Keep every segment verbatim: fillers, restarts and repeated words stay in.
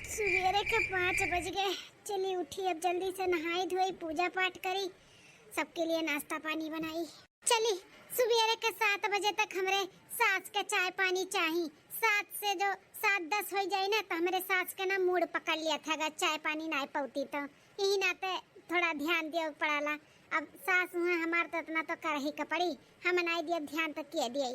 सुबेरे के पाँच बज गए। चली उठी, अब जल्दी से नहाई धोई, पूजा पाठ करी, सबके लिए नाश्ता पानी बनाई। चली, सुबेरे के सात बजे तक हमरे सास के चाय पानी चाही। सात से जो सात दस होइ जाई ना, तो हमरे सास के ना मूड पकड़ लिया था, अगर चाय पानी नाई पौती तो। यही नाते थोड़ा ध्यान दियो पड़ाला। अब सास हुआ हमार, तो इतना तो कर ही के पड़ी, हम नाई दिया ध्यान तो किया दिया।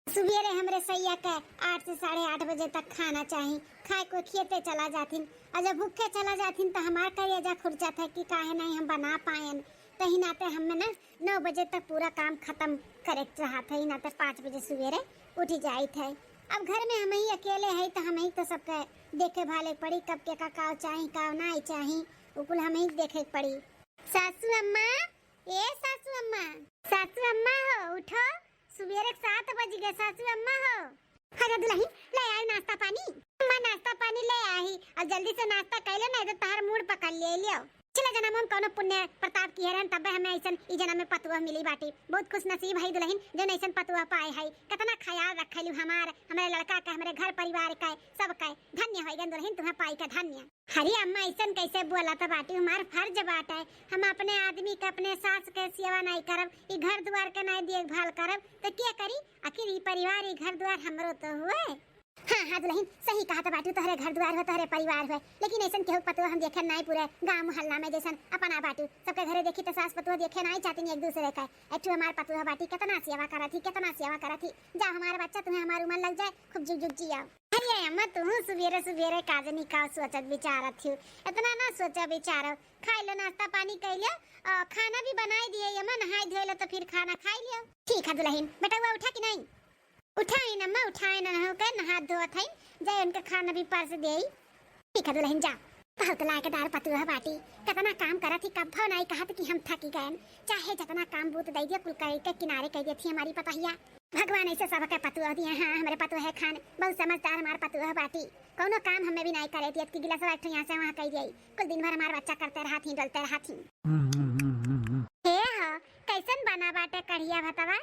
सुबेरे हमरे सैया के आठ से साढ़े आठ बजे तक खाना चाही, खाए को खेते चला जाथिन। और जब भूखे चला जाथिन तो हमार करेजा खुरचत है कि काहे नहीं हम बना पाएन। तही नाते हमें ना नौ बजे तक पूरा काम खत्म करे के चाहत है, नाते पाँच बजे सुबेरे उठ जाइत है। अब घर में हम ही अकेले है तो हम ही तो सबके देखे भाले पड़ी, कब के का काव चाही, काव नाई चाही, उ कुल हम ही देखे के पड़ी। सासू अम्मा, ए सासू अम्मा, सासू अम्मा हो, उठो, सुबेरे के सात बज गए, सासू अम्मा हो। अरे दुलहिन, ले आई नाश्ता पानी। अम्मा नाश्ता पानी ले आई, और जल्दी से नाश्ता कर लो, नहीं तो तहार मूड पकड़ ले लियो। पिछले जन्म में हम कौनो पुण्य प्रताप किहे रहन, तबे हमें ऐसन ई जन्म में पतुआ मिली बाटी। बहुत खुश नसीब है दुलहिन, जो ऐसन पतुआ पाए है। कितना ख्याल रखेलू हमार, हमरे लड़का के, हमरे घर परिवार के, सब के। धन्य होइगन दुलहिन, तुम्हें पाई के धन्य। अरे अम्मा, ऐसन कैसे बोलत बाटी? हमार फर्ज बाटे, हम अपने आदमी के, अपने सास के सेवा नाई करब, ई घर दुआर के नाई देखभाल करब, तो के करी? आखिर ई परिवार, ई घर दुआर हमरो तो हुए। हाँ, हाँ दुलहिन, सही कहत बाटू, तोहरे घर दुआर हो, तोहरे परिवार हो, लेकिन ऐसन केहू पतोह हम देखे नाई पूरे गांव मोहल्ला में, जैसन अपना बाटू। सबके घरे देखी तो सास पतोह देखे नाई चाहती एक दूसरे का। एक ठो हमार पतोह बाटी, कितना सेवा करत ही, कितना सेवा करत ही। जा हमार बच्चा, तुम्हें हमार उमर लग जाए, खूब जुग जुग जिया। अरे अम्मा, तू सुबेरे सुबेरे काजनी का सोचत विचारत ही, इतना ना सोचा विचारो। खाई लो, नाश्ता पानी कर लियो, और खाना भी बनाई दिए अम्मा, नहाई धोए लो तो फिर खाना खाई लियो। ठीक है दुलहिन, बेटउआ उठा कि नहीं? उठाइन अम्मा, उठाइन, नहा के नहा धोत हईन, जाए उनके खाना भी परस देई। ठीक है दुलहिन, जा। बहुत लायकदार पतोह बाटी, कितना काम करत ही, कब्बो नाई कहत कि हम थकी गएन। चाहे जितना काम बूत दे दिया, कुल करे के किनारे कर देती हमारी पतोहिया। भगवान ऐसे सबके पतोह दिए। हाँ, हमरे पतोह है खान, बहुत समझदार हमार पतोह बाटी। कौनो काम हमें भी नाई करे दियत कि गिलासवा एक ठो यहाँ से वहाँ कर दिया। कुल दिन भर हमार बच्चा करते रहत ही, डोलते रहत ही। हे हो, कैसन बना बाटे कढ़िया भतवा?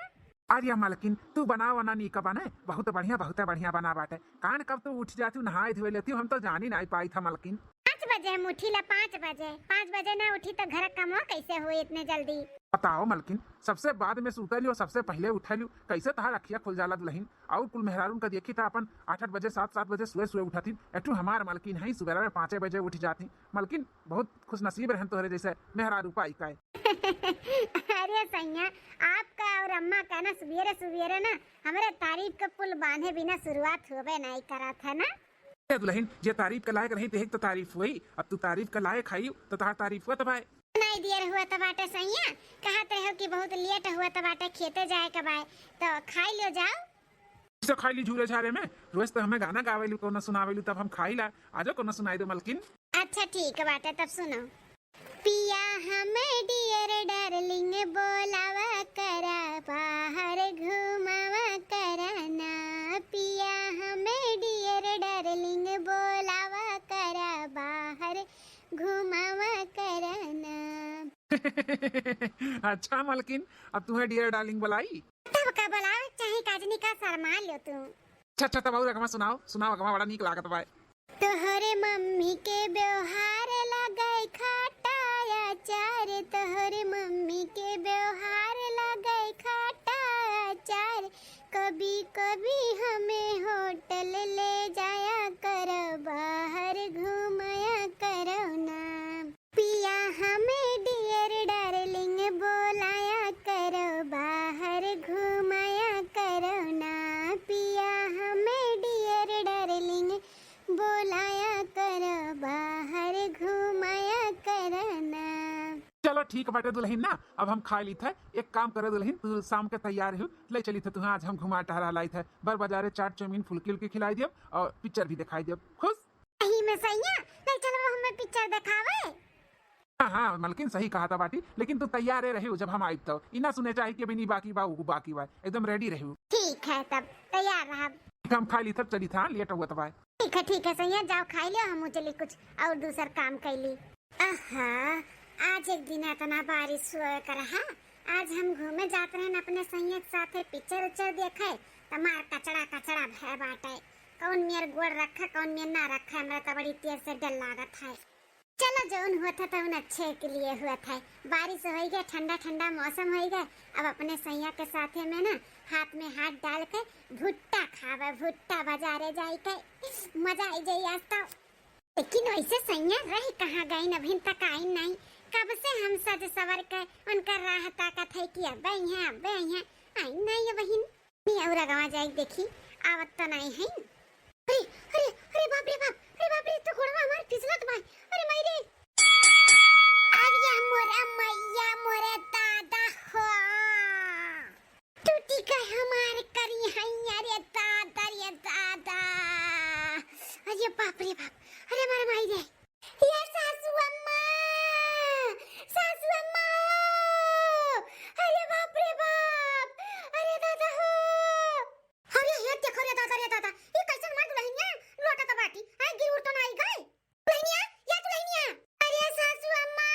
अरे मलकिन, तू बनावा ना, नीक बने, बहुत बढ़िया, बहुत बढ़िया बना बाटे। कान कब तू उठ जाती, नहाए धोए लेती, हम तो जानी नाई पाई था मलकिन। पाँच बजे हम उठीला, पाँच बजे। पाँच बजे ना उठी तो घर का कमवा कैसे होई इतने जल्दी? बताओ मलकिन, सबसे बाद में सूते लियो, सबसे पहले उठे लियो, कैसे तहार अखिया खुल जाला दुलहिन? और कुल मेहरारून का देखी था अपन आठ आठ बजे, सात सात बजे सुबह सुबह उठती, एठू हमार मलकिन है, सुबह में पाँचे बजे उठ जाती। मलकिन, बहुत खुश नसीब रहन तोहरे जैसे मेहरारू पाई का। अरे सैया, आपका और अम्मा का ना सुबेरे सुबेरे ना हमरे तारीफ के पुल बांधे बिना शुरुआत होबे नाई करत है ना। ए दुलहिन, जे तारीफ के लायक रही, तेही तो तारीफ हुई। अब तू तारीफ के लायक हई, तो तहार तारीफ हुआ तब आए। नाई दियर हुआ तब बाटे सैया, कहत रहो कि बहुत लेट हुआ तब बाटे, खेते जाए के बाय, तो खाई लियो जाओ। से खाई ली झूरे झारे में, रोज तो हमें गाना गावेलू, कोनो सुनावेलू, तब हम खाई ला। आजो कोनो सुनाई दो मलकिन। अच्छा ठीक बाटे, तब सुनो। पिया हमें dear darling बोलावा करा, बाहर घुमावा करा ना। पिया हमें dear darling बोलावा करा, बाहर घुमावा करा ना। अच्छा मलकिन, अब तुम्हें dear darling बुलाई? तब का बुलावे चाहे काजनी का शर्मा लो तू। अच्छा, अच्छा, तब और अगवा सुनाओ, सुनाओ अगवा, बड़ा नीक लागत बा। तोहरे मम्मी के व्यवहार लगे खट्टा अचार, तोहरे मम्मी के व्यवहार लगे खट्टा अचार। कभी कभी हमें होटल ले जाया करो, बाहर घुमाया करो ना। पिया हमें dear darling बोलाया करो, बाहर घुमाया करो ना। पिया हमें dear darling बोलाया करो, बाहर घुमाया करो ना। चलो ठीक बाटे दुलहिन ना, अब हम खाई ली थे। एक काम करो दुलहिन, तू शाम के तैयार हो, ले चली थे तुहें, आज हम घुमा टहरा लाई थे। बर बाजारे चाट चाउमीन फुलकी उलकी खिलाई दियब और पिक्चर भी दिखाई दियब। खुश? सही में सैया, ले चलो हमें पिक्चर दिखावे। हाँ, हाँ, मलकिन सही कहा था बाटी, लेकिन तू तैयार है रही जब हम आइब तो। ई ना सुने चाही कि अभी नहीं बाकी बा, उ बाकी बा, एकदम ready रही। ठीक है, तब तैयार रहब। ठीक, हम खा ली, तब चली था, late हुआ तब आए। ठीक है, ठीक है सैया, जाओ खाई लियो, हम चली कुछ और दूसर काम कैली। आहा, आज एक दिन इतना बारिश हुआ कर रहा, आज हम घूमे जात रहन अपने सैया के साथे पिक्चर उच्चर देखे, त मार कचड़ा कचड़ा भय बाटे। कौन मेर गोड़ रखा, कौन मेर ना रखा, हमरा तो बड़ी तेज से डर लागत है। चलो, जौन हुआ था तौन अच्छे के लिए हुआ था। बारिश होई गए, ठंडा ठंडा मौसम होई गए। अब अपने सैया के साथे में ना हाथ में हाथ डाल के भुट्टा खावे, भुट्टा बाजारे जाई के मजा आई जाई आज तो। लेकिन वैसे सैया रह कहाँ गईन, अभिन तक आईन नहीं। कब से हम सज सवर के उनका राह ताकत है कि अबे अइहें, अबे अइहें, आईन नहीं अबहिन। नहीं, और अगवा जाए देखी, आवत तो नहीं है। अरे, अरे, अरे बाप रे बाप, अरे बाप रे, तो गोड़वा हमार फिसलत बा। अरे माई रे। अरे मोरे मैया, मोरे दादा हो। टूटी का हमार करी है, अरे दादा, अरे दादा। अरे बाप रे बाप, अरे हमार माई रे। ये सासू अम्मा, सासू अम्मा। अरे बाप रे बाप, अरे दादा हो। अरे, ये देखो रे दादा, रे दादा, ये कैसन हमार दुल्हनिया लोटत बाटी? हैं, गिर उड़ तो ना आई गए? दुल्हनिया, या दुल्हनिया। अरे सासू अम्मा,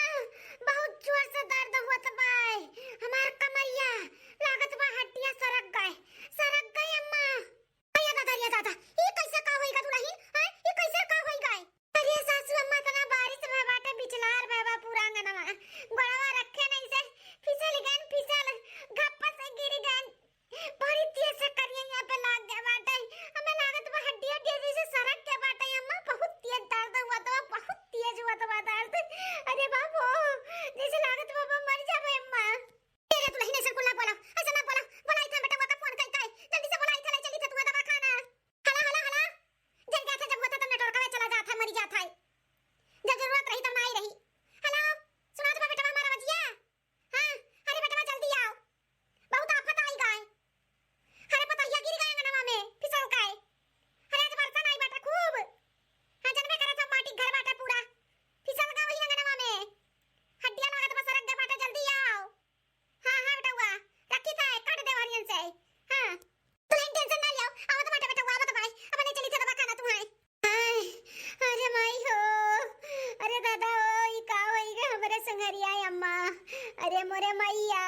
बहुत जोर से दर्द होत बाय। हमार कमरिया, लागत बा हड्डियां सरक गए, सरक गए अम्मा। अरे दादा, रे दादा, ये कैसे का होई गा दुल्हन? हैं, ये कैसे का होई गए? अरे सासू अम्मा, इतना बारिश में बाटे, बिचलार बाबा पूरा अंगनवा। गोड़वा रखे नहीं से, फिसल गए, फिसल, घप्पा से गिर गए। बड़ी तेज से करिया यहाँ पे लाग गया बाटे। हमें लागत बा हड्डी हड्डी जैसे सरक के बाटे अम्मा, बहुत तेज दर्द हुआ तो, बहुत तेज हुआ तो बा दर्द। अरे बाप हो, जैसे लागत बा, बा मर जाबे अम्मा। तेरे दुल्हन ऐसे कुल ना बोला, ऐसे ना बोला, बोला इथन बेटा का फोन कई कई, जल्दी से बोला इथन ले चली थे तू दवाखाना। हला हला हला, जल जात है जब होता तब नेटवर्क में चला जात है, मरी जात है, जब जरूरत रही तब ना आई रही। हेलो, सुनात बा बेटवा हमार आवाजिया? हाँ, अरे बेटवा जल्दी आओ, बहुत आफत आई गाय। अरे पतोहिया गिर गए अंगनवा में, फिसल गए। अरे आज बरसा नहीं बाटे खूब। हाँ, जनबे करे सब माटी घर बाटे पूरा, फिसल गए वही अंगनवा में। हड्डियां लागत बा सरक गए बाटे, जल्दी आओ। हाँ, हाँ बेटवा, रखी था, काट दे हरियन से। हाँ। तू लेकिन टेंशन ना लियो, आवत बाटे बेटवा, आवत बाय। अब नहीं चली थे दवाखाना तू है। आय, अरे माई हो, अरे दादा हो, ई का होई गे हमरे संगरिया अम्मा। अरे मोरे मैया।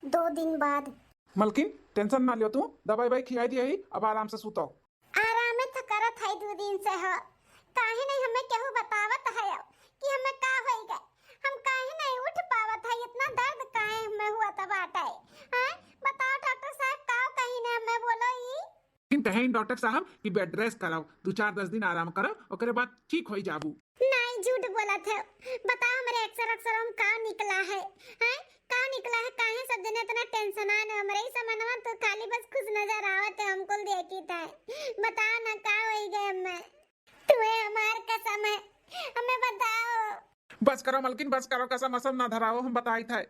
दो दिन बाद। मलकिन, टेंशन ना लियो तू, दवाई वाई खियाई दिया ही, अब आराम से सूतो। आरामे तो करत है दू दिन से हो, काहे नहीं हमें केहू बतावत है कि हमें का होई गए, हम काहे नहीं उठ पावत है, इतना दर्द काहे हमें हुआ त बाटे, हैं? बताओ डॉक्टर साहब, का कही ने हमें बोलो ई? लेकिन कहे इन डॉक्टर साहब कि बेड रेस्ट कराओ, दो चार दस दिन आराम करो, ओकरे बाद ठीक होई जाबू। नहीं, झूठ बोलत है, बताओ हमरे अक्सर अक्सर हम का निकला है, हैं? का निकला है, काहे सब जने इतना टेंशन आए ना? हमरे ही समनवा तो खाली बस खुश नजर आवत है, हम कुल देखी था। बताओ ना का होई गए हमें? तुहे हमार कसम है, हमें बताओ। बस करो मलकिन, बस करो, कसम असम ना धराओ, हम बताई था।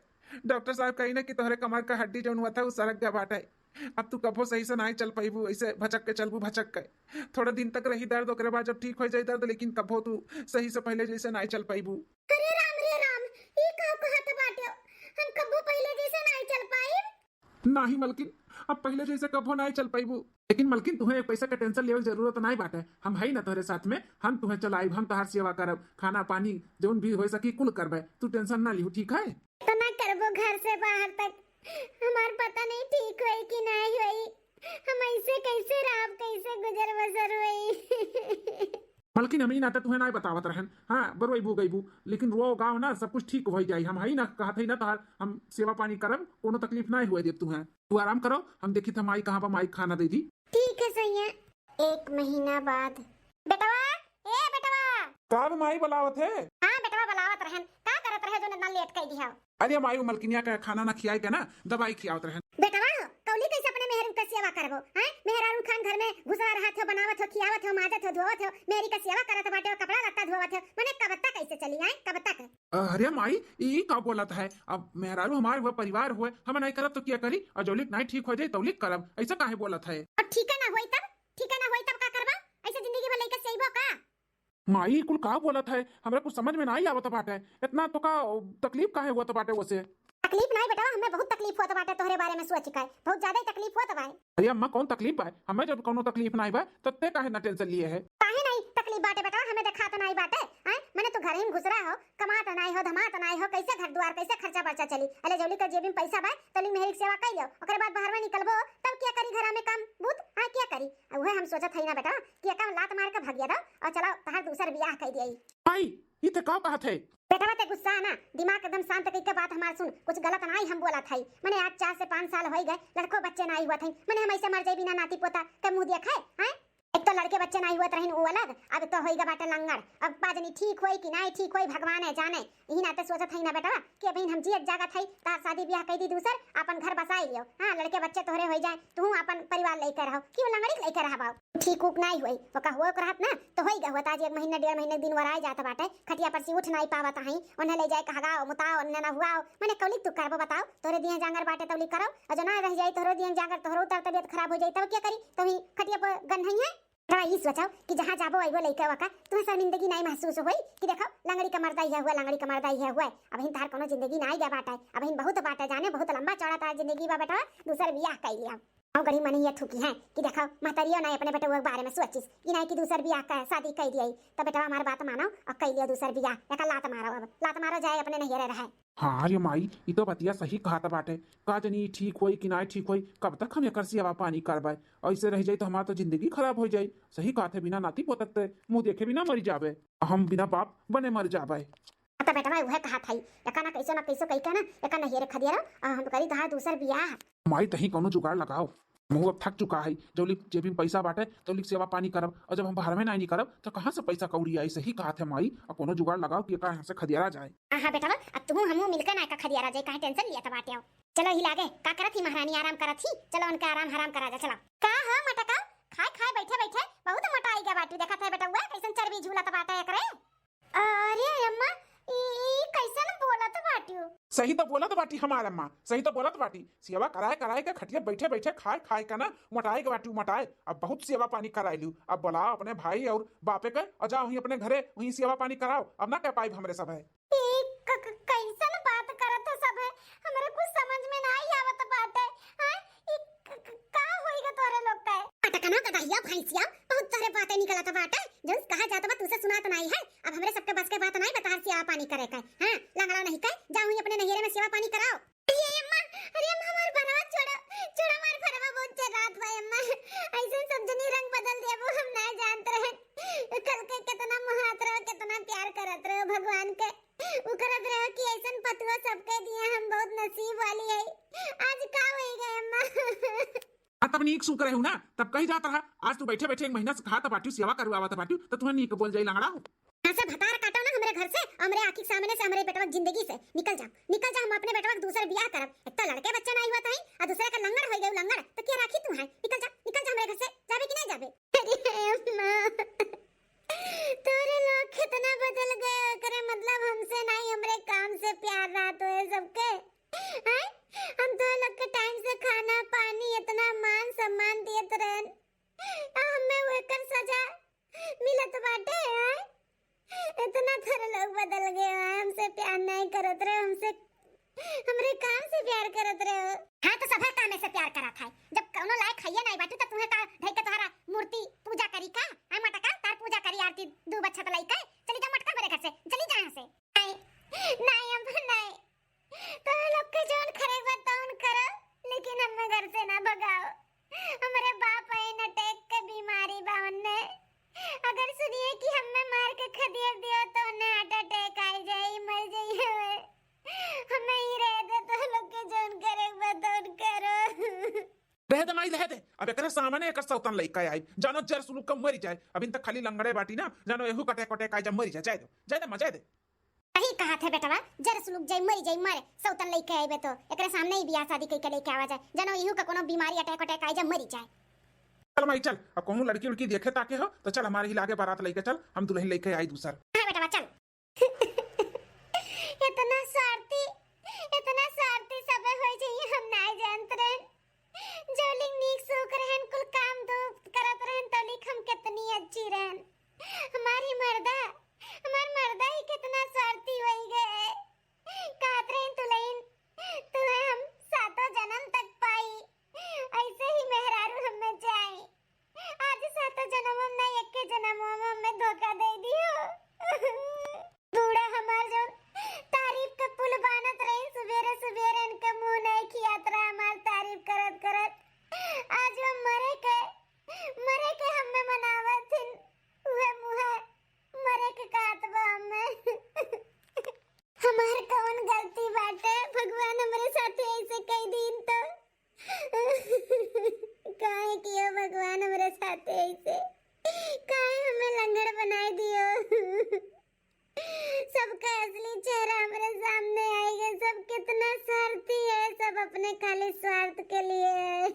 डॉक्टर साहब कही ना कि तोहरे कमर का हड्डी जौन हुआ था, उ सरक गया बाटे। अब तू कबो सही से नाई चल पाइबू, ऐसे भचक के चलबू, भचक के। थोड़ा दिन तक रही दर्द, ओकरे बाद जब ठीक हो जाई दर्द, लेकिन कबो तू सही से पहले जैसे नाई चल पाइबू। अरे राम रे राम, ई का कहत बाटे? हम कबो पहले जैसे नाई चल पाइब? नाही मलकिन, अब पहले जैसे कबो नाई चल पाइबू। लेकिन मलकिन, तुहे एक पैसा के टेंशन लेवे के जरूरत नाई बाटे। हम हई ना तोहरे साथ में, हम तुहे चलाइब, हम तोहार सेवा करब, खाना पानी जौन भी हो सकी कुल करबे, तू टेंशन ना लिहू, ठीक है? तो ना करबो घर से बाहर तक, हमार पता नहीं ठीक होई कि नहीं होई, हम ऐसे कैसे रहब, कैसे गुजर बसर होई? मलकिन, हम ई नाते तुहे नाई बतावत रहन, हाँ, बरवैबू गईबू, लेकिन रो गाँव ना, सब कुछ ठीक हो जाई। हम हई ना, कहत हई ना तोहार, हम सेवा पानी करब, कोनो तकलीफ नाई हुए देब तुहे। तू आराम करो, हम देखी था माई कहाँ बा, माई खाना दे दी। ठीक है सैया। एक महीना बाद। बेटवा, ए बेटवा। का बा माई बुलावत है? हाँ बेटवा बुलावत रहन, का करत रहे जो इतना लेट कर दिया? अरे माई, वो मलकिनिया का खाना ना खियाई के ना, दवाई खियावत रहन। बेटवा हो, कौली कैसे अपने मेहरारू का सेवा करबो, हैं? मेहरारू खान घर में घुसा रहत हो, बनावत हो, खियावत हो, माजत हो, धोवत हो, मेहरी का सेवा करत बाटे हो, कपड़ा लत्ता धोवत हो, मने कब तक कैसे चली, हैं? कब तक? अरे माई, ई का बोलत है? अब मेहरारू हमार हुए, परिवार हुए, हम नहीं करब तो क्या करी? और जौलिक नहीं ठीक हो जाए, तौलिक करब, ऐसा काहे बोलत है? अब ठीक है ना होई तब, ठीक है ना होई तब का करबा? ऐसे जिंदगी भर लेके सेइबो का? माई, कुल का बोलत है? हमरा कुछ समझ में नाई आवत बाटे। इतना तो का तकलीफ काहे होत बाटे वसे? तकलीफ नाई बेटवा, हमें बहुत तकलीफ होत बाटे तोहरे बारे में सोच के, बहुत ज्यादा ही तकलीफ होत बाय। अरे अम्मा, कौन तकलीफ बाय? हमें जब कौनो तकलीफ नाई बा, तो ते काहे ना टेंशन लिए है? काहे नाई, तो तकलीफ बाटे बेटवा, हमें देखात नाई बाटे, हैं? मने तू घर ही में घुसरा हो, कमात नाई हो, धमात नाई हो, कैसे घर दुआर, कैसे खर्चा बर्चा चली? अले जौली का जेबी में पैसा बा, तौली मेहरी के सेवा कइ लियो, ओकरे बाद बहरवा निकलबो, तब क्या करी घरा में काम बूत, हाँ, क्या करी? आ उहे हम सोचत हई ना बेटवा कि एका लात मार के भगिया दो और चलो तहार दूसर बियाह कइ दिया। माई, ई ते का कहत है? बेटवा ते गुस्सा ना, दिमाग एकदम शांत कइके बात हमार सुन, कुछ गलत नाई हम बोलत हई। मने आज चार से पाँच साल होई गए, लड़को बच्चे नाई हुआ थे, मने हम ऐसे मर जाई बिना नाती पोता के मुंह देखे, हैं? एक तो लड़के बच्चे नाई हुआ रहिन उ अलग, अब तो होई गा बाटे लंगड़। अब पाजनी ठीक होई कि नाई ठीक होई, भगवान है जाने। यही नाते सोचत हई ना बेटवा कि अभी हम जियत जागत हई, तार शादी ब्याह कइ दी दूसर, अपन घर बसाई लियो। हाँ, लड़के बच्चे तोहरे होई जाए, तू अपन परिवार लेके रहो, क्यों लंगड़ी लेके रहबाओ? ठीक उक नाई होई, ओका हुआ रहत ना, तो होई गा हुआ, आज एक महीना डेढ़ महीने दिन वराई जात बाटे, खटिया पर से उठ नाई पावत हई, उन्हें ले जाए कहगाओ, मुताओ, उन्हें ना हुआओ, मने कौली तू करबो बताओ, तोहरे दिए जांगर बाटे तौली करो, और जो ना रह जाई तोहरे दिए जांगर, तोहरो तर तबियत खराब हो जाई, तब क्या करी? तभी खटिया पर गन्हई है। तो ई सोचो कि जहाँ जाबो अइबो लइका वका, तुम्हें शर्मिंदगी नाई महसूस होई कि देखो, लंगड़ी का मर्दा इहे हुआ, लंगड़ी का मर्दा इहे हुआ। अबहिन तहार कोनो जिंदगी नाई गा बाटे, अबहिन बहुत बाटे जाने, बहुत लंबा चौड़ा तहार जिंदगी बा बेटवा, दूसर बियाह कइ लिया। और गरीब मने ये थूकी हैं कि देखो, महतरियो नाई अपने बेटवा के बारे में सोचिस, कि नाई कि दूसर बियाह का शादी कइ दिया, तो बेटवा हमार बात मानो और कइ लियो दूसर बियाह, एका लात मारो, अब लात मारो जाए अपने नैहरे रहे। हाँ रे माई, ई तो बतिया सही कहत बाटे। का जनी ई ठीक होई कि नाई ठीक होई, कब तक हम एकर सेवा पानी करबै? ऐसे रह जाई तो हमार तो जिंदगी खराब हो जाई। सही कहत है, बिना नाती पोतक ते मुंह देखे बिना मरी जाबे, हम बिना बाप बने मर जाबे। तो बेटवा उहे कहत हई, एका ना कैसो ना कैसो कई के ना, एका नैहरे खदिया रहो, और हम करी तहार दूसर बियाह। माई तही कौनो जुगाड़ लगाओ। हमहू अब थक चुका है, जौली जेबी में पैसा बाटे, तौली सेवा पानी करब, और जब हम बाहर में नाई निकलब, तो कहाँ से पैसा कौड़ी आई? सही कहत है माई, अब कोनो जुगाड़ लगाओ कि एका यहाँ से खदियारा जाए। हाँ, हाँ बेटवा, अब तुहू हमहू मिलकर ना एका खदियारा जाए, काहे tension लिया था बाटे हो? चलो ही लागे, का करत ही महारानी, आराम करत ही, चलो उनका आराम हराम करा जा, चलो। का हो मटका, खाए खाए बैठे बैठे बहुत मोटाई गया बाटू, देखत है बेटवा, कैसन चर्बी झूलत बाटे एकरे। अरे अम्मा, ई, ई कैसन बोलत बाटियो? सही तो बोलत बाटी हमार अम्मा, सही तो बोलत बाटी। सेवा कराए कराए के खटिया बैठे बैठे खाए खाए के ना मोटाए के बाटी, मोटाए। अब बहुत सेवा पानी कराए लू, अब बुलाओ अपने भाई और बापे के और जाओ वहीं अपने घरे, वहीं सेवा पानी कराओ। अब ना कह पाइब हमरे सब है। ई क-, क-, कैसन बात करत है सब है, हमरे कुछ समझ में नाई आवत बाटे। हाँ, ई क-, क-, का होई गा तोहरे लोग के? पटकना गदहिया भैंसिया, बहुत तोहरे बातें निकलत बाटे। जौन कहा जात बा, तुसे सुनात नाई है। अब हमरे सबके बस के बात नाई बा तोहार सेवा पानी करे के। हाँ, लंगड़ा नहीं के, जाओ ही अपने नैहरे में सेवा पानी कराओ। अरे अम्मा, अरे अम्मा, हमार भरवा छोड़ा, छोड़ा हमार भरवा, बहुत चर्रात बा अम्मा। ऐसे सब जनी रंग बदल देबो, हम नाई जानत रहे। कल के कितना मोहात रहो, कितना प्यार करत रहो भगवान के। उ करत रहो कि ऐसन पतुआ सबके दिए, हम बहुत नसीब वाली है। आज का होई गए अम्मा? आ, तब नीक सुन करे हूँ ना, तब कही जात रहा, आज तू बैठे बैठे एक महीना से कहा था बाटियो, सेवा करवावा था बाटियो, तो तुम्हें नीक बोल जाई लंगड़ा हो। हाँ से भतार काटो ना हमरे घर से, हमरे आँखी के सामने से, हमरे बेटवा के जिंदगी से निकल जाओ, निकल जाओ, हम अपने बेटवा के दूसर बियाह करब। एक तो लड़के बच्चे नाई हुआ था, और दूसरे का लंगड़ हो गए लंगड़, तो क्या राखी तू है? निकल जा, निकल जा हमरे घर से, जाबे कि नहीं जाबे? अरे अम्मा, तोरे लोग कितना बदल गए, ओकरे मतलब हमसे नाई, हमरे काम से प्यार रहा तो ये सबके। हैं? हम तो लोग के time से खाना, पानी, इतना मान, सम्मान दियत रहन। आ हमें ओकर सजा मिलत बाटे, हैं? इतना थोड़े लोग बदल गए हैं, हमसे प्यार नहीं करत रहे, हमसे, हमरे काम से प्यार करत रहे हो। हाँ, तो सभे कामे से प्यार करत है। जब कौनो लायक हइये नहीं बाटू, तो तुम्हें का धई के तोहरा मूर्ति पूजा करी का? हैं मटका, तार पूजा करी, आरती दू बच्छत लाई के? चली जा मटका मेरे घर से, चली जा यहाँ से। नहीं, नहीं, अम्मा, नहीं। तोहरे लोग के जौन करे बा तौन करो, लेकिन हमें घर से ना भगाओ। हमरे बाप है न attack के बीमारी बा उन्हें। अगर सुनिए कि हमें मार के खदेड़ दियो तो उन्हें heart attack आ जाए, मर जाइए। हमें ही रह दे, तोहरे लोग के जौन करे बा तौन करो। रह दे माई, रह दे। अब एकरे सामने एकर सौतन लइका आई, जानो जर सुलूक के मरी जाए। अभी तक खाली लंगड़े बाटी ना, जानो एहू कटे कटे का जब मरी जाए, जाए दे, जाए दे माँ, जाए दे। सही कहत है बेटवा, जर सुलूक जाई, मरी जाई, मरे, सौतन लइके आइबे तो एकरे सामने ही बियाह शादी कइके लइके आवा जाए, जनो इहू का कोनो बीमारी attack attack आइ जाए, मरी जाए। चल माई चल, अब कहूँ लड़की उड़की देखे ताके हो तो चल, हमारे ही लागे बारात लइके चल, हम दुल्हन लइके आई दूसर। हाँ बेटवा चल। इतना स्वार्थी, इतना स्वार्थी सबे होई जाइए, हम नाय जानत रहन। जौलिक नीक सुख रहन, कुल काम धूप करत रहन, तौलिक हम कितनी अच्छी रहन। हमारी मर्दा, हमार मर्दा ही कितना स्वार्थी होई गए। कहत रही दुल्हन, तुम्हें हम सातों जन्म तक पाई, ऐसे ही मेहरारू हमें चाही। आज सातों जन्म में नहीं, एक के जन्म में हमें धोखे ऐसे? काहे हमें लंगड़ बनाए दियो? सबका असली चेहरा हमरे सामने आइगे। सब कितना स्वार्थी है, सब अपने खाली स्वार्थ के लिए है।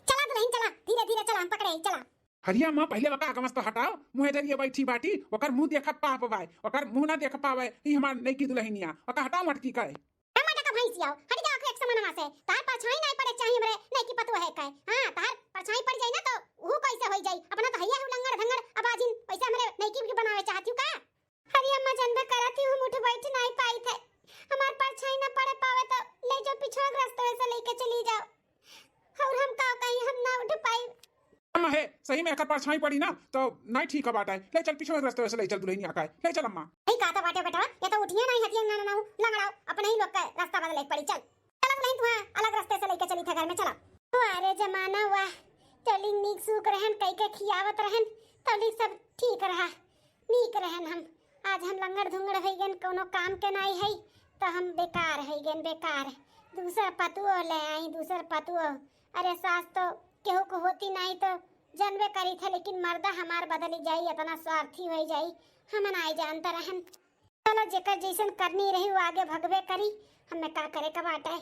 चला दुलहिन, चला, धीरे धीरे चला, हम पकड़े ही, चला। हरिया माँ, पहिले वका अगमस तो हटाओ, मुँहे जरिए बैठी बाटी, ओकर मुँह देखब पाप बाय, ओकर मुँह ना देख पावे, ई हमार नइकी दुलहिनिया, वका हटाओ मटकी कहे। ए मटका भैंसिया, हट जा एक समानवा से, तहार परछाई नाई पड़े चाही हमरे नइकी पतोह है कहे। हाँ, तहार परछाई पड़ जाई ना तो ऊ कैसे होई जाई? अपना तो हइया है लंगड़ धंगड़ अबाजिन, वैसे हमरे नइकी के बनावे चाहत हूँ का? अरे अम्मा, जानबे करत ही, हम उठ बैठ नाई पाई थे। हमार परछाई ना पड़े पावे तो ले जाओ पिछुआ के रस्ते से लेके चली जाओ। और हम का कहीं, हम ना उठ पाई। अम्मा हे, सही में एकर परछाई पड़ी ना तो नाई ठीक बाटे। ले चल पिछुआ के रस्ते से ले चल दुलहिनिया का, ले चल अम्मा। सही कहा था बाटे बेटा, ये तो उठिए नाई हटिए ना ना ना, लंगड़ाओ, अपने ही लोग का रास्ता बदले पड़ी। चल चला दुलहिन, तुहा अलग रस्ते से लेके चली था घर में, चला। वाह रे जमाना वाह, तौलिक नीक सूख रहन, कई के खियावत रहन, तौलिक सब ठीक रहा, नीक रहन हम। आज हम लंगड़ धुंगड़ होइ गन, कोनो काम के नाई है, तो हम बेकार होइ गन, बेकार। दूसर पतुओ ले आई, दूसर पतुओ। अरे सास तो केहू को होती नाई तो जानबे करी थे, लेकिन मर्दा हमार बदली जाई, इतना स्वार्थी होइ जाई, हम नाई जानते रहन। चलो, जेकर जैसन करनी रही, वो आगे भगबे करी, हमें का करे का बाटे।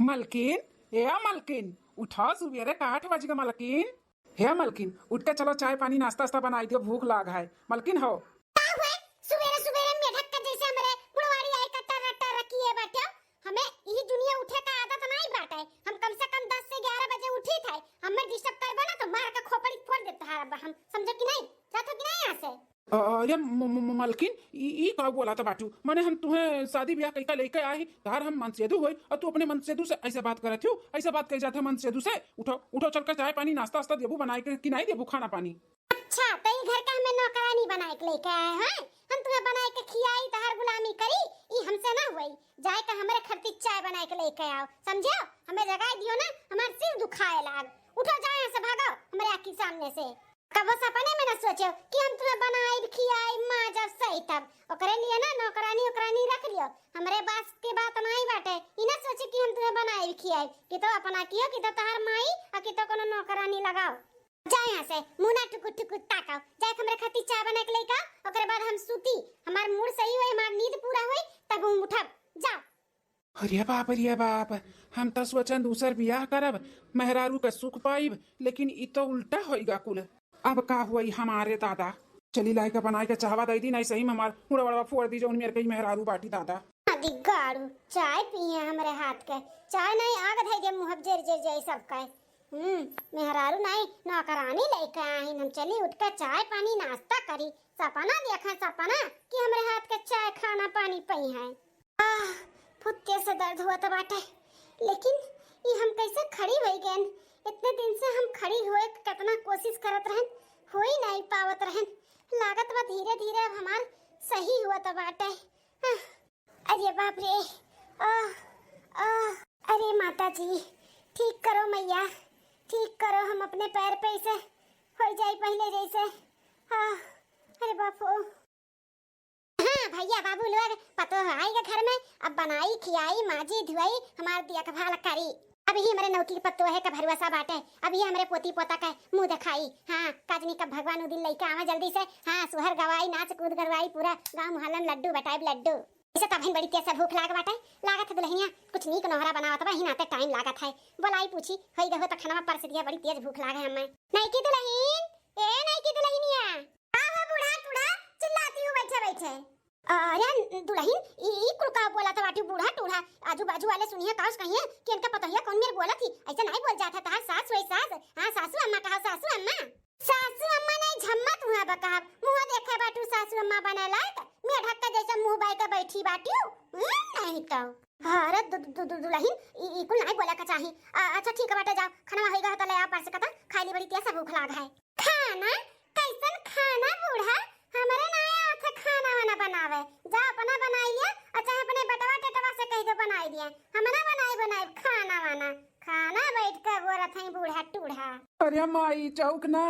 मलकिन, ए मलकिन, उठा, सुबेरे का आठ बज गए मलकिन। हे मलकिन, उठ के चलो, चाय पानी नाश्ता वास्ता बनाई दियो, भूख लाग है मलकिन हो। का हुए? सुबेरे सुबेरे मेढक का जैसे हमरे मुड़वाड़ी आए का टर टर किए बैठे हो। हमें ई दुनिया उठे का आदत नहीं बाटे। हम कम से कम दस से ग्यारह बजे उठी थे। हमें disturb करबे ना तो मार के खोपड़ी फोड़ देता है। अब हम समझो कि नहीं, जातो कि नहीं यहाँ से? अरे म-, म-, म-, मलकिन, ई, ई का बोला था बाटू? माने हम तुहे शादी ब्याह कइका लेके आए ही, तार हम मनसेदू होई और तू अपने मनसेदू से ऐसे बात करत हो? ऐसे बात कही जात है मनसेदू से? उठो, उठो, चल के चाय पानी नाश्ता वास्ता देबू बनाए के कि नहीं देबू खाना पानी? अच्छा, तो ई घर का हमें नौकरानी बनाए के लेके आए हैं? हम तुम्हें बनाए के खियाई, तहार गुलामी करी, ई हमसे ना हुई। जाए के हमरे खरती चाय बनाए के लेके आओ, समझो? हमें जगाए दियो ना, हमार सिर दुखाए लाग। उठो, जाओ यहाँ से, भागो हमरे आँख के सामने से। कबो सपने में न सोचो कि हम तुम्हें बनाइब, खियाइब, माजब, सहितब। ओकरे लिए ना नौकरानी ओकरानी रख लियो। हमरे बस के बात नाई बाटे। ई ना सोचे कि हम तुम्हें बनाइब, खियाइब। कि तो अपना कियो, कि तो तहार माई, और कि तो कोनो नौकरानी लगाओ। जा यहाँ से, मुँह ना टुकुर टुकुर ताकाओ। जा एक हमरे खातिर चाय बना के लेके आओ, ओकरे बाद हम सूती। हमार मूड सही होई, हमार नींद पूरा होई, तब हम उठब। जाओ। अरे बाप, अरे बाप, हम तो सोचन दूसर बियाह करब, मेहरारू के सुख पाइब, लेकिन ई तो उल्टा होइगा कुल। अब का हुई हमारे दादा? चली लाई के बनाई के चाहवा दे दी, नहीं सही में हमार मुड़वा वड़वा फोड़ दी, जौन मेर कई मेहरारू बाटी दादा। आदि गाड़ू, चाय पिए हमरे हाथ के, चाय नहीं आग धई दे मुँह जेर जेर जाई सबका। हम्म, मेहरारू नहीं, नौकरानी लेके आई, हम चली उठ के चाय पानी नाश्ता करी, सपना देखा सपना कि हमरे हाथ के चाय खाना पानी पई है। आह, फुत्ते से दर्द हुआ त बाटे, लेकिन ई हम कैसे खड़ी होई गएन? इतने दिन से हम खड़ी होए के कितना कोशिश करत रहन, हो ही नहीं पावत रहन। लागत बा धीरे धीरे अब हमार सही हुआ त बाटे। आह, अरे बाप रे, आह, आह, अरे माता जी, ठीक करो मैया, ठीक करो, हम अपने पैर पे इसे हो जाई पहले जैसे। आह, अरे बाप हो। हाँ भैया बाबू लोग, पतोह आई के घर में, अब बनाई, खियाई, माजी, धुआई, हमार देखभाल करी। अब ही हमरे नौकी के पतोह है का भरोसा बाटे, अब ही हमरे पोती पोता का मुँह दिखाई। हाँ, काजनी कब भगवान उ दिन लइका आवा जल्दी से। हाँ, सुहर गवाई, नाच कूद गरवाई, पूरा गाँव मोहल्ला में लड्डू बटाइब लड्डू। इसे तबहिन बड़ी तेज से भूख लाग बाटे, लागत है दुलहिनिया कुछ नीक नोहरा बनावत बा, ही नाते टाइम लागत है। बोलाई पूछी, होई गहो त खनवा परस दिया, बड़ी तेज भूख लाग है हमें। नइकी दुलहिन, ए नइकी दुलहिनिया। का हो बूढ़ा टूढ़ा, चिल्लाती हूँ बैठे बैठे। अरे दुलहिन, ई, ई कुल का बोला था बाटी बूढ़ा टूढ़ा? आजू बाजू वाले सुनिए, काउस कहिए कि इनका पतोहिया कौन मेर बोला थी, ऐसे नहीं बोल जाता। तहार सास वही सास, हाँ सासू अम्मा कहा, सासू अम्मा। सासू अम्मा नहीं झम्मा तुहा बकहाब, मुँह देखे बाटू सासू अम्मा बने लायक, मेढक के जैसे मुँह बाय के बैठी बाटू। हम्म, नहीं तो। अरे दु-, दु-, दु-, दुलहिन, ई, ई कुल नहीं बोले का चाही। अ-, अच्छा ठीक बाटे, जाओ, खाना होई गया तो ले आओ परस कता, खाई ली, बड़ी तेज से भूख लाग है। खाना? कैसन खाना बूढ़ा? हमरे ना आवत है खाना वाना बनावे। जा अपना बनाई लिया, और चाहे अपने बेटवा टेटवा से कह दो बनाई दिए। हम ना बनाई बनाई खाना वाना। खाना बैठ के गोरत है बूढ़ा टूढ़ा। अरे माई, चौक ना,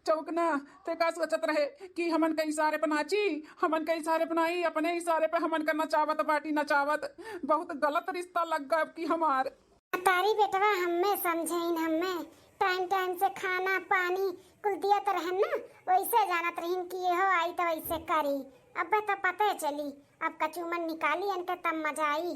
चौक ना, ते का सोचत रहे कि हमन के इशारे पे नाची? हमन के इशारे पे नाई, अपने इशारे पे हमन का नचावत बाटी, नचावत। बहुत गलत रिश्ता लग गया अब की हमार। तारी बेटवा हमें समझेन, हमें टाइम टाइम से खाना पानी कुल दियत रहन ना, वैसे जानत रहिन कि एहो आई तो वैसे करी। अब तो पते चली, अब कचूमन निकाली इनके तब मजा आई।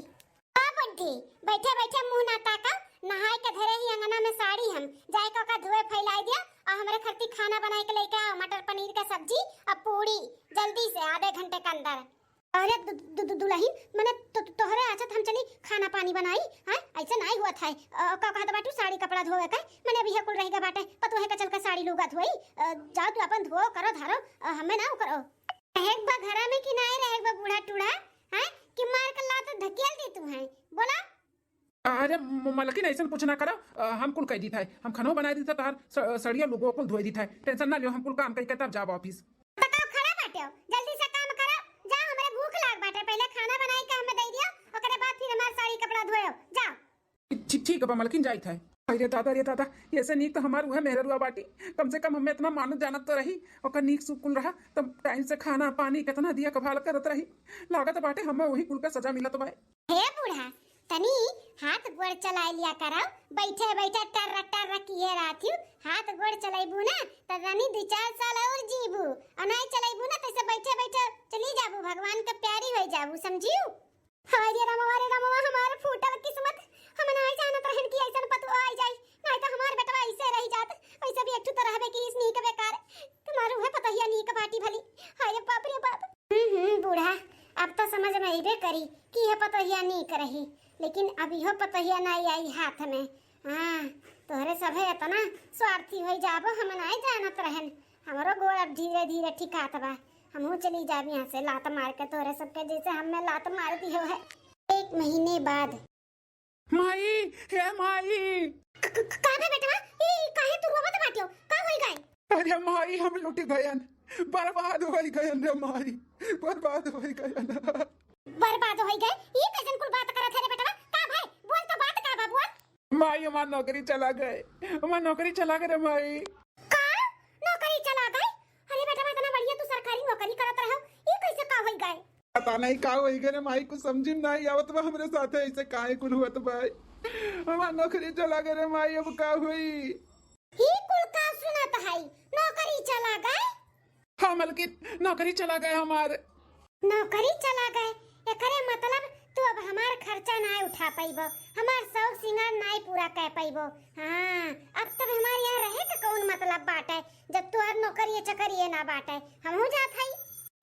का बंटी, बैठे बैठे मुंह ना ताका, नहाए के धरे ही अंगना में साड़ी हम, जाए के ओका धोए फैलाए दिया और हमरे खरती खाना बनाए के लेके आओ, मटर पनीर का सब्जी और पूड़ी, जल्दी से आधे घंटे के अंदर। अरे दु-, दु-, दु-, दुलहिन, मने तो, तो, तोहरे आछत हम चली खाना पानी बनाई, हैं? ऐसे नाई हुआ था। अ, का कहत बाटू साड़ी कपड़ा धोवे के? मने अभी कुल रह गए बाटे, पतोहे का चल के साड़ी लुगा धोई। अ, जाओ तू अपन धो करो धारो, अ, हमें ना करो। रहेक बा घरा में कि नाई रहेक बा बूढ़ा टूढ़ा, हैं? कि मार के लात धकेल दी तू हैं, बोला? अरे म-, मलकिन, ऐसन कुछ ना करो, अ, हम कुल कह दी था, हम खनो बनाए दी था, तहार स-, सड़िया लुगो कुल धोए दी था, टेंशन ना लियो, हम कुल काम करके तब जाब ऑफिस। बताओ, खड़ा बाटे हो, जल्दी से काम करो, जाओ, हमरे भूख लाग बाटे, पहले खाना बनाए के हमें दे दियो, ओकरे बाद फिर हमार साड़ी कपड़ा धोयो, जाओ। ठीक, ठीक बा मलकिन, जाइत है। अरे दादा, रे दादा, ऐसे नीक तो हमार उहे मेहररुआ बाटी, कम से कम हमें इतना मानत जानत तो रही, ओकर नीक सुकुल रहा, तब टाइम से खाना पानी कितना दिया कभाल करत रही, लागत बाटे हमें वही कुल का सजा मिलत बा। हे बूढ़ा, तनी हाथ गोड़ चलाए लिया करो, बैठे बैठे टर्र टर्र किए रहत हूँ। हाथ गोड़ चलाइबू ना, त तनी दू चार साल और जीबू, और नहीं चलाइबू ना, तैसे बैठे बैठे चली जाबू, भगवान के प्यारी हो जाबू, समझियो? हाय रे रामवा, रे रामवा, हमार फूटल किस्मत, हम नहीं जानत रहन कि ऐसन पतोह आई जाई, नहीं तो हमार बेटवा ऐसे रह जात, वैसे भी एक ठो तो रहबे की इस नीक बेकार, तुम्हार उहे पतोहिया नीक बाटी भली। हाय रे बाप रे बाप। हम्म, हम्म, बूढ़ा, अब तो समझ में अइबे करी कि यह पतोहिया नीक रही, लेकिन अब इहो पतोहिया नाई आई हाथ में। हाँ, तोहरे सभे इतना स्वार्थी होई जाबो, हम नाई जानत रहन। हमरो गोड़ अब धीरे धीरे ठिकात बा, हमहू चली जाब यहाँ से लात मार के तोहरे सबके, जैसे हमें लात मार दियो है। एक महीने बाद। माई, हे माई। क-, क-, का बे बेटवा? ई, ई काहे तू रोवत बाटियो? का होई गए? अरे माई, हम लुट गयन, बर्बाद होई गयन रे माई, बर्बाद होई गयन। बर्बाद होई गए? ई कैसन कुल बात करत है रे बेटवा? का भाई? बोल तो, बात का बा, बोल। माई, हमार नौकरी चला गए, हमार नौकरी चला गए रे माई। का? नौकरी चला गए? अरे बेटवा, इतना बढ़िया तू सरकारी नौकरी करत रहो, ई कैसे का होई गए? पता नहीं का होई गए रे माई, कुछ समझी में नहीं आवत बा हमरे साथे, ऐसे काहे कुल हुआ तो भाई, हमार नौकरी चला गए रे माई, अब का होई? ई कुल का सुनत हई, नौकरी चला गए? हाँ मलकिन, नौकरी चला गए हमार। नौकरी चला गए, एकरे मतलब तू अब हमार खर्चा नाय उठा पइबो, हमार शौक सिंगार नाय पूरा कर पइबो। हाँ, अब तब हमार यहाँ रहे के कौन मतलब बाटे, जब तोहर नौकरिये चकरिये ना बाटे। हमहू जात हई।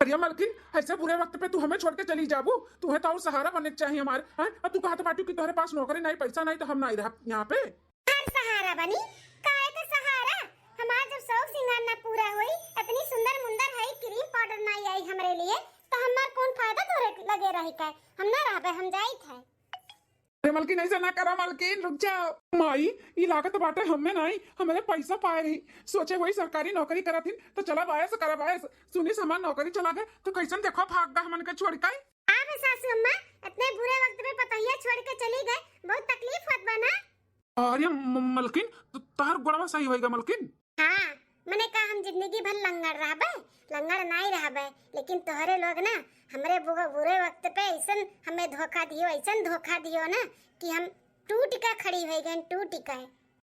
अरे मलकिन, ऐसे बुरे वक्त पे तू हमें छोड़ के चली जाबू? तुहे तो और सहारा बने के चाहिए हमार, हाँ? अब तू कहत बाटू कि तोहरे पास नौकरी नाई, पैसा नाई, तो हम नाई रहब यहाँ पे। हर सहारा बनी, काहे के सहारा? हमार जब शौक सिंगार ना पूरा होई, इतनी सुंदर मुंदर हई, क्रीम पाउडर नाई आई हमरे लिए, तो हमार कौन फायदा तोहरे लगे रही के? हम ना रहबे, हम जाइत है। अरे मलकिन, ऐसा ना करा मलकिन, रुक जाओ। माई, ई लागत बाटे हमें नाई, हमरे पैसा पाए रही, सोचे वही सरकारी नौकरी करत हिन, तो चला बायस करा बायस। सुनिस हमार नौकरी चला गए, तो कैसन देखो भाग गा हमन के छोड़ के। आब सासू अम्मा, इतने बुरे वक्त में पतोहिया छोड़ के चली गए, बहुत तकलीफ होत बा ना? अरे म-, मलकिन, त-, तहर गोड़वा सही होइगा मलकिन। हाँ, मने का हम जिंदगी भर लंगड़ रहबे? लंगड़ नाई रहबे, लेकिन तोहरे लोग ना हमरे बु-, बुरे वक्त पे ऐसन हमें धोखा दियो, ऐसन धोखा दियो ना कि हम टूट के खड़ी हो गए, टूट के।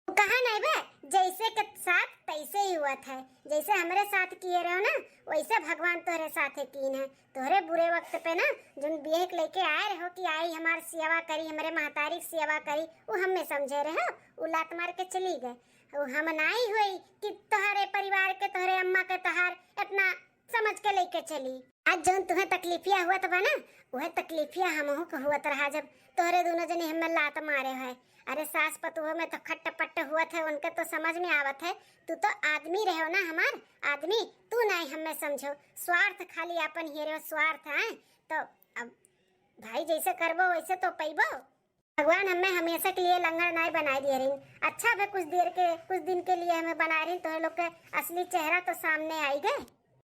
तू कहा नहीं बे, जैसे के साथ तैसे ही हुआ था, जैसे हमरे साथ किए रहो ना, वैसे भगवान तोहरे साथे कीन है। तोहरे बुरे वक्त पे ना, जोन बियह के लेके आए रहो कि आई हमार सेवा करी, हमरे महतारी के सेवा करी, वो हमें समझे रहो, वो लात मार के चली गए। वो हम नाई होई कि तोहरे परिवार के, तोहरे अम्मा के तोहार इतना समझ के लेके चली। आज जोन तुहे तकलीफिया हुआ तो बा ना, वह तकलीफिया हमहू के हुआ तो रहा, जब तोहरे दोनों जने हमें लात मारे है। अरे सास पतोह में तो खट्ट पट्ट हुआ थे, उनके तो समझ में आवत है। तू तो आदमी रहो ना हमार, आदमी, तू नाई हमें समझो, स्वार्थ खाली अपन हेरे स्वार्थ है। तो अब भाई जैसे करबो वैसे तो पैबो। भगवान हमें हमेशा के लिए लंगड़ नाई बनाए दिए रही। अच्छा भे कुछ देर के, कुछ दिन के लिए हमें बनाए रही, तो लोग के असली चेहरा तो सामने आई गए।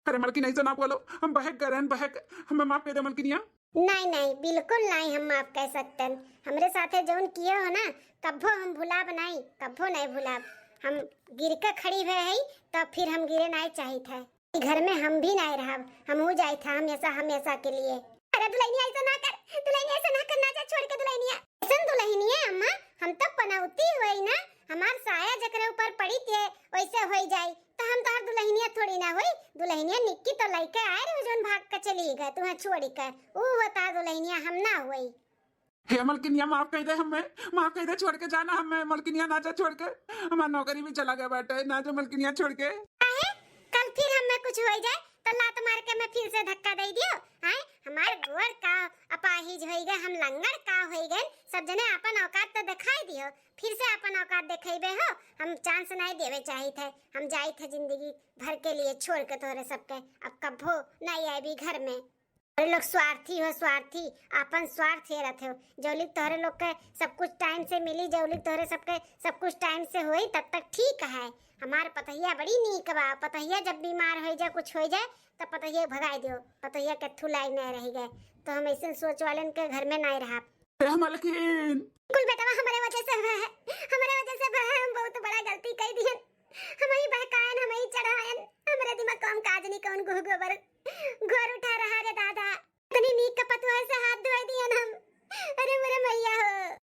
अरे मलकिन, ऐसे ना बोलो, हम बहक गए रहन, बहक, हमें माफ कर दे मलकिनिया। नहीं, नहीं, बिल्कुल नहीं हम माफ कर सकतन। हमरे साथे जौन किए हो ना, कब्बो हम भुलाब नहीं, कब्बो नहीं भुलाब। हम गिर के खड़ी हुए हई, तो फिर हम गिरे नहीं चाहित है। ई घर में हम भी नहीं रहब, हमहू जाइत है हमेशा, हमेशा के लिए। अरे दुल्हनिया, ऐसा ना कर, दुल्हनिया, ऐसा ना कर, ना जा छोड़ के दुल्हनिया। ऐसन दुल्हनिया अम्मा, हम तो पनौती हुई ना, हमार साया जकरे ऊपर पड़ी थे, वैसे होई जाई। तो हम तोहार दुल्हनिया थोड़ी ना होई। दुल्हनिया निक्की तो लइके आए रहे, जौन भाग के चली गए तुहें छोड़ी के। ऊ होता दुल्हनिया, हम ना होई। हे मलकिनिया, माफ कर दे हमें, माफ कर दे, छोड़ के जाना हमें मलकिनिया, ना जा छोड़ के। हमार नौकरी भी चला गया बाटे, ना जा मलकिनिया छोड़ के। काहे? कल फिर हमें कुछ हो जाए तो लात मार के मैं फिर से धक्का दे दियो। आए, हमार गोड़ का अपाहिज होई गए, हम लंगड़ का होई गए, सब जने अपन औकात तो दिखाई दियो। फिर से अपन औकात दिखेबे हो, हम चांस नहीं देवे चाहित है। हम जाइत है जिंदगी भर के लिए छोड़ के तोहरे सबके, अब कभो नहीं आएबी घर में। अरे लोग स्वार्थी हो, स्वार्थी, आपन स्वार्थ हेरत हो। जौलिक तोहरे लोग के सब कुछ टाइम से मिली, जौलिक तोहरे सबके सब कुछ टाइम से होई, तब तक ठीक है। हमार पतहिया बड़ी नीक बा, पतहिया जब बीमार हो जाए, कुछ हो जाए, तब पतहिया भगाई दियो, पतहिया के थुलाई नहीं रह गए। तो हम ऐसे सोच वालन के घर में नहीं रहा। ए मलकिन। कुल बेटवा हमरे वजह से हुआ है, हमरे वजह से हुआ है, हम बहुत बड़ा गलती कर दिहन। हम ही बहकायन, हम ही चढ़ायन, हमरे दिमाग काम काज नहीं, कौन गुह गोबर घोर उठा रहा रे दादा। इतनी नीक के पतुआ से हाथ धोए दिहन हम। अरे मोरे मैया हो,